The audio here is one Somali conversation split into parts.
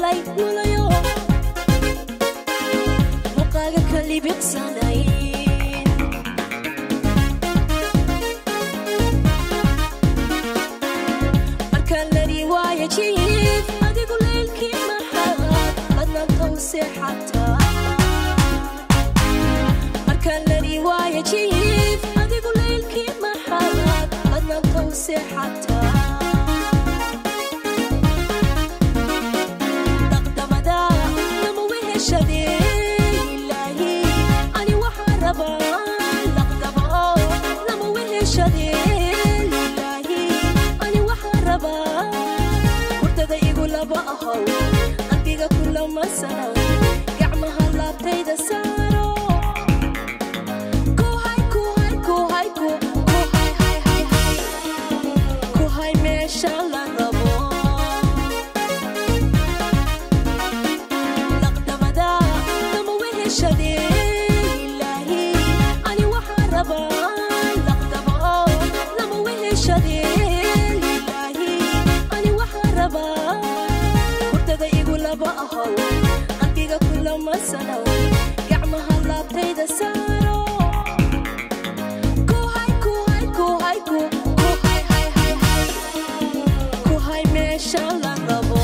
lay lulayo muqaaga kalibiqsanay marka lari waayo jiif adigu leylkii maxaad badnaanta u seexataa marka lari waayo jiif adigu leylkii maxaad badnaanta u seexataa gacmaha laabtayda saaro kuhay kuhay kuhay kuhay hay hay hay kuhay meesha la rabo laqdamada lama weheshadee ilaahi ani waxaan rabaa laqdamo lama weheshadee ilaahi ani waxaan rabaa hurdada igu laba ahow gacmaha laabtayda saaro kuhay kuhay kuhay kuhay hay hay hay kuhay meesha la rabo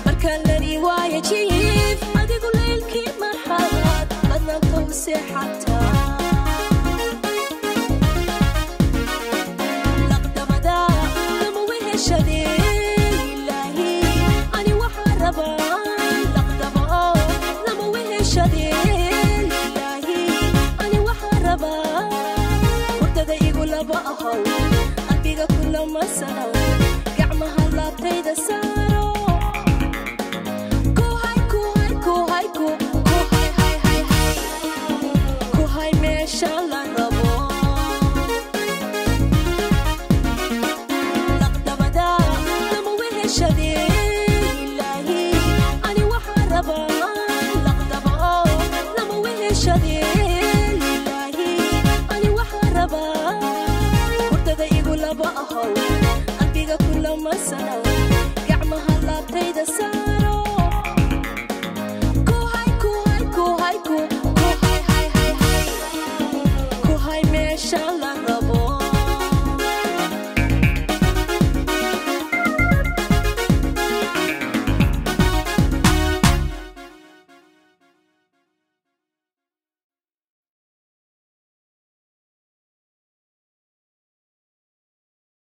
marka lari waayo jiif adigu leylkii maxaad badnaanta u seexataa laqdamada lama weheshadee ilaahi ani waxaan rabaa laqdamo lama weheshadee ilaahi ani waxaan rabaa hurdada igu laba ahow qalbiga kulama sanow gacmaha laabtayda saaro kuhay kuhay kuhay kuhay hay hay hay kuhay meesha la rabo laqdamada lama weheshadee ilaahi ani waxaan rabaa laqdamo lama weheshadee ilaahi ani waxaan rabaa hurdada igu laba ahow qalbiga kulama sanow